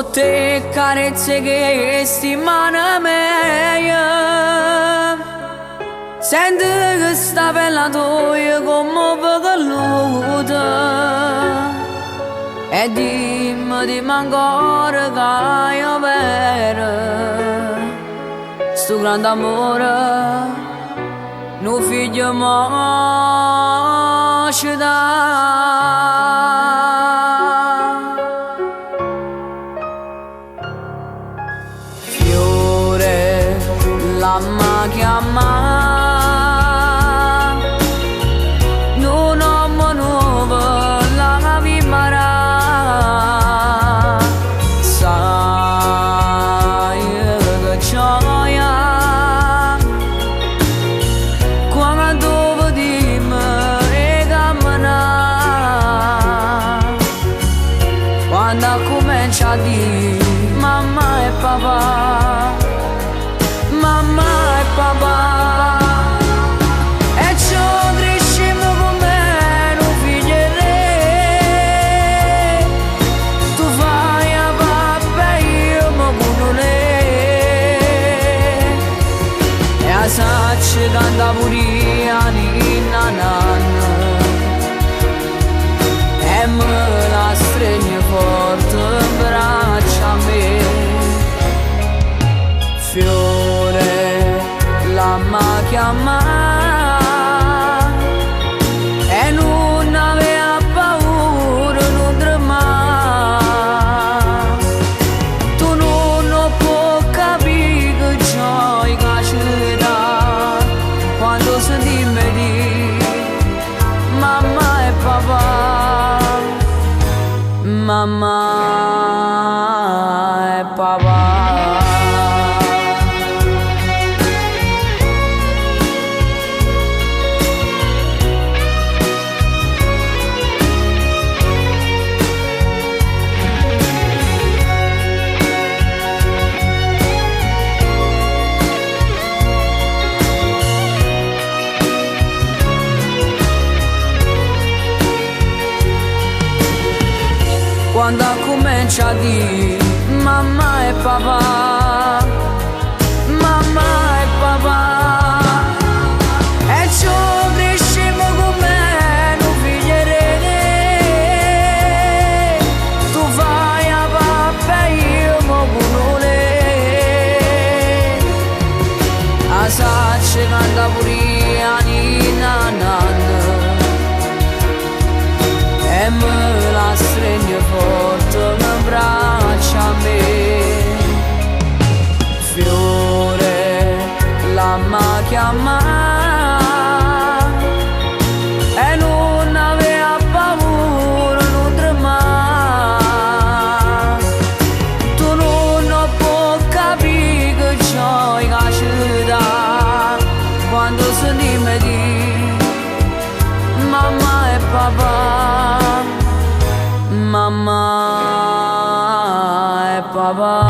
Sotto 'e carezze 'e chesti mane meje. Sento chesta pella toja comme velluto. E dimme, dimme ancora che è overo. Sto grande amore, nu figlio mo ci dà. Fiore, l'amma chiamà. Nu nomme nuovo l'avimma dà. Saje che gioia quando vedimm' 'e cammenà. Quando accumencia a dì mamma e papà, mamma e papà. E ce crescimm come nu figlio 'e re. Tu fai 'a pappa e io m' cullulè. E 'a saccio cantà pure io 'a ninna nanna. E me la stregno forte 'mbraccio a me. Fiore, l'amma chiammà. E nun avè paura, nun tremmà. Tu nun 'o può capì che gioia che ce dà quando sentimm' 'e dì mamma e papà, mamma e papà. Quando accumencia a dì mamma e papà, mamma e papà. E ce crescimm come nu figlio 'e re. Tu fai 'a pappa e io m' cullulè. 'A saccio cantà pure io 'a ninna nanna. E me la stregno forte 'mbraccio a me. Fiore, l'amma chiammà. E nun avè paura, nun tremmà. Tu nun 'o può capì che gioia che ce dà quando sentimm' 'e dì mamma e papà, mamma e papà.